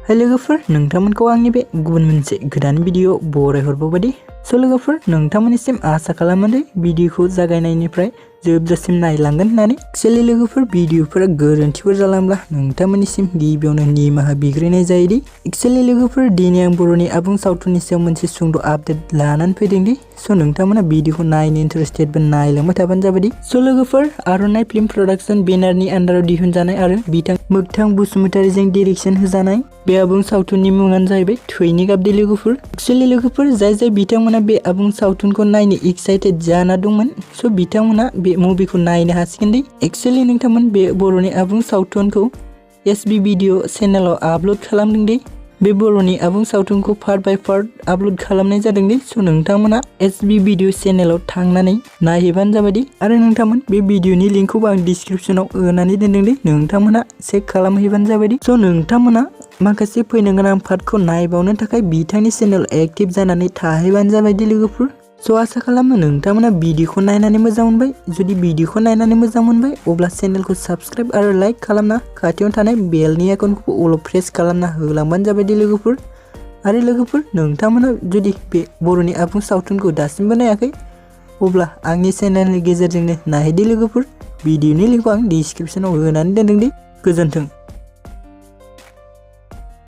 लोगोफोर नोंथांमोनखौ आंनि बे गुबुन मोनसे गोदान भिडिअ बरायहरबावबायदि लोगोफोर नोंथांमोननिसिम आसा खालामो भिडिअखौ जागायनायनिफ्राय जोबजासिम नायलांगोन होननानै लोगोफोर भिडिअफोरा गोरोन्थिफोर जालांब्ला नोंथांमोननिसिम गिबियावनो निमाहा बिग्रोनाय जायोदि लोगोफोर दिनै आं बर'नि आबुं सावथुननि सायाव मोनसे सुंद' आपडेट लानानै फैदोंदि नोंथांमोना भिडिअखौ नायनो इन्टारेस्टेडबा नायलांबाय थाबानो जाबायदि लोगोफोर आर'नाइ फिल्म प्रडाक्शन बेनारनि आन्डाराव दिहुनजानाय आरो बिथां मोगथां बसुमतारीजों डिरेक्सन होजानाय बे आबुं सावथुननि मुङानो जाहैबाय ट्विनी गाब लोगोफोर लोगोफोर जाय बिथांमोना बे आबुं सावथुनखौ नायनो एक्साइटेड जाना दंमोन बिथांमोना बे मुभिखौ नायनो हासिगोन दि नोंथांमोन बे बर'नि आबुं सावथुनखौ एसबी भिडिअ चेनेलाव आपल'ड खालामदों दि बे बर'नि आबुं सावथुनखौ पार्ट बाय पार्ट आपल'ड खालामनाय जादों दि नोंथांमोना एसबी भिडिअ चेनेलाव थांनानै नायहैबानो जाबायदि आरो नोंथांमोन बे भिडिअनि लिंकखौबो आं डिसक्रिप्शनाव होनानै दोनदों दि नोंथांमोना चेक खालामहैबानो जाबायदि नोंथांमोना माखासे फैनो गोनां पार्टखौ नायबावनो थाखाय बिथांनि चेनेल एक्टिभ जानानै थाहैबानो जाबायदि लोगोफोर आसा खालामो नोंथांमोना भिडिअखौ नायनानै मोजां मोनबाय जुदि भिडिअखौ नायनानै मोजां मोनबाय अब्ला चेनेलखौ साबस्क्राइब आरो लाइक खालामना खाथियाव थानाय बेलनि आइकनखौ अल प्रेस खालामना होलांबानो जाबायदि लोगोफोर आरो लोगोफोर नोंथांमोना जुदि बे बर'नि आबुं सावथुनखौ दासिमबो नायाखै अब्ला आंनि चेनेलनि गेजेरजोंनो नायहैदो लोगोफोर भिडिअनि लिंकखौ आं डिसक्रिप्शनाव होनानै दोनदों दि गोजोन्थों।